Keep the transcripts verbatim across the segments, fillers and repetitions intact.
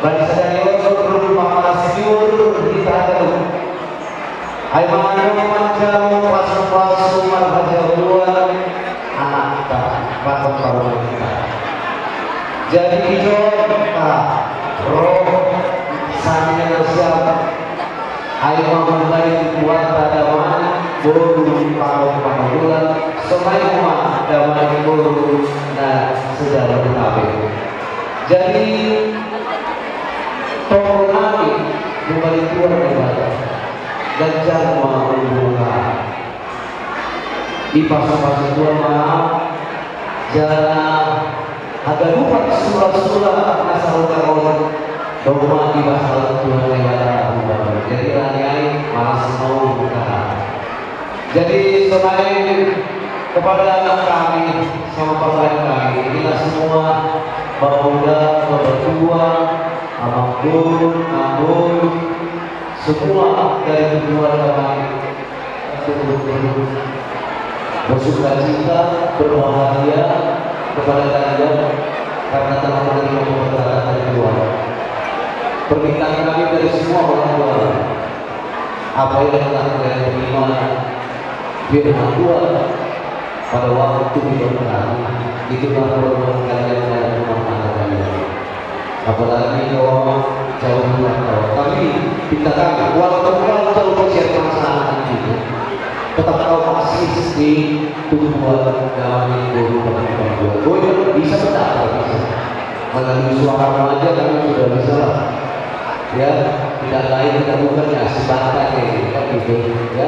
Bani sadari on, turun pamala siur di tahanan. Ai manang manjalo pasu-pasu marhajaoan anakta, patok parumahta. Jadi ijon, ah, roh, sania na siap. Ai ma mambahen buat damang boru patok parumahta, songon i ma damang boru na sejalan tabe. Jadi, tonggo nami, humbani Tuhan Debata, ganjang ma umurta. Dipasu-pasu Tuhan ma, jala haganupan sura-sura na saroha on, domma dipasahat Tuhan Debata. Jadi, alani i, malas ma umurta. Jadi, selain kepada anak kami sama paman kami, inilah semua bapak muda, bapak tua, abang boru, abang boru, semua dari keluarga kami bersuka cita, berbahagia kepada kalian karena telah menerima pemberkatan dari Tuhan. Permintaan kami dari semua orang tua, apa yang telah kalian terima firman Tuhan pada waktu di kami, itulah permohonan kalian dalam rumah tangga kalian. Apalagi kalau jauh rumah kau. Tapi kita tahu, walaupun kau jauh di siapa sana itu, tetap kau masih di tumbuhan dalam tumbuhan. Boy, bisa tidak? Bisa. Melalui suara remaja kami sudah bisa lah. Ya, tidak lain tidak bukan ya, sebatang ya, kan gitu, ya.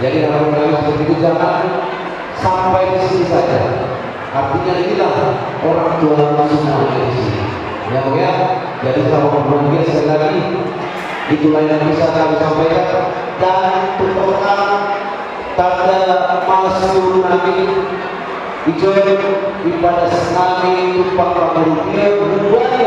Jadi, harapan kami seperti itu, jangan sampai di sini saja. Artinya, inilah orang tua semua ada di sini. Ya, Bung, ya. Jadi, selamat berbahagia sekali lagi. Itulah yang bisa kami sampaikan. Dan untuk orang tanda malas siur nami, ijon, ipadas nami tumpang pangurupion, humbani